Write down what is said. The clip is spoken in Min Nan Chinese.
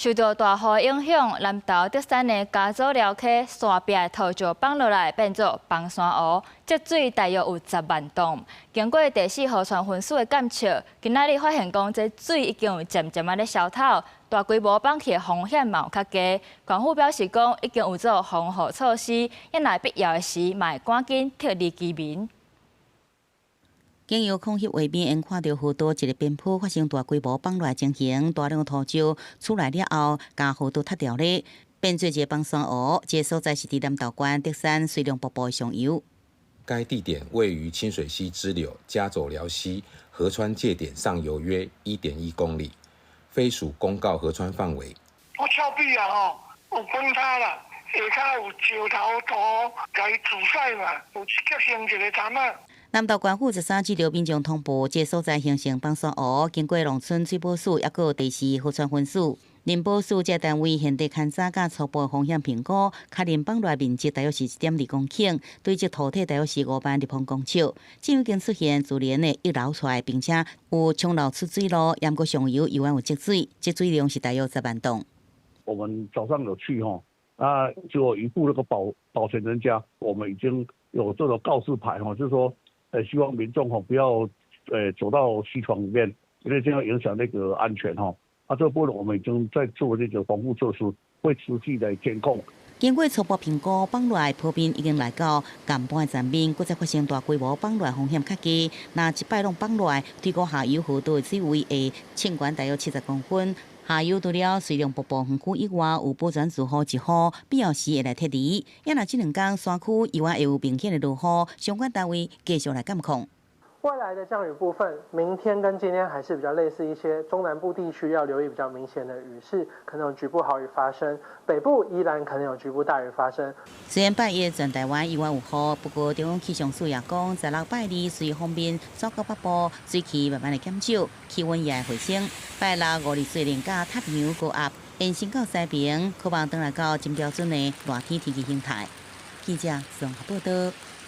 受到大雨影響，南投竹山的家祖寮溪山壁土石崩落來，變做崩山湖，積水大約有10萬噸。經過第四河川分署的監測，今仔日發現講這水已經有漸漸仔咧消透，大規模崩去的風險嘛有較低。縣府表示講，已經有做防護措施，若必要的時，嘛會趕緊撤離居民。經由空翕畫面，會看著河道一个邊坡發生大規模崩落情形，大量土石出來了後，共河道塌掉咧，變做一个崩山湖。這个所在是佇南投縣竹山水龍瀑布的上游。該地點位於清水溪支流家走寮溪河川界點上游約1.1公里，非屬公告河川範圍。我峭壁啊吼，有崩塌啦，下跤有石頭土共伊阻塞嘛，有結成一个潭仔。南投縣府13接著民眾通報，這个所在形成崩山湖，經過農村水保署，抑閣有第四河川分署、林保署這單位現地勘查佮初步風險評估，確認崩落面積大約是1.2公頃，堆積土體大約是5萬立方公尺。這已經出現自然的溢流出來，並且有沖流出水路，毋過上游猶原有積水，積水量是大約10萬噸。我們早上有去吼，啊，就一副那個保全人家，我們已經有這個告示牌吼，就是說，希望民眾吼不要走到溪床裡面，因為這樣影響那個安全吼。啊，這個部分我們已經在做這個防護措施，會持續來監控。經過初步評估，崩落坡面已經來到岩盤層面，閣再發生大規模崩落風險較低。若一擺攏崩落，推估下游河道的水位會升懸大約70公分。下游除了水龍瀑布園區以外，有保全住戶一戶，必要時會來撤離。也若這兩天山區猶原會有明顯的落雨，相關單位繼續來監控。未來的降雨部分，明天跟今天還是比較類似一些，中南部地區要留意比較明顯的雨勢，可能有局部豪雨發生；北部依然可能有局部大雨發生。雖然拜一全台灣猶原有雨，不過中央氣象署也講，16拜二隨鋒面轉到北部，水汽慢慢的減少，氣溫也會回升。拜六五日雖然佮太平洋高壓延伸到西邊，可望轉來到真標準的熱天天氣形態。記者綜合報道。